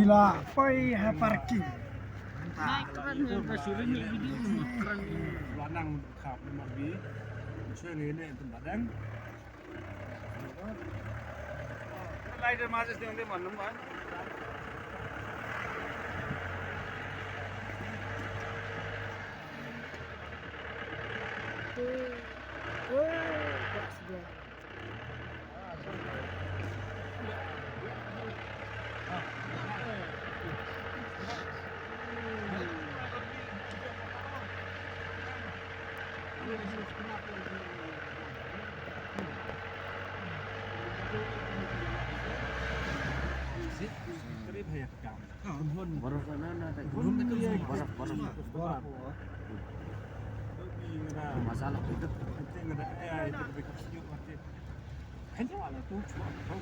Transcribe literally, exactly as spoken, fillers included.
La poi ha parking. Nang khap ni marbi. Chwe ni ne tem badang. Lai de ma jes ding de man man. Karibu ya kam. Baroh na na ta. Baroh, baroh. Masalah itu. Penting ada ai itu lebih kasih mati. Hanya wala tu cuma tahu.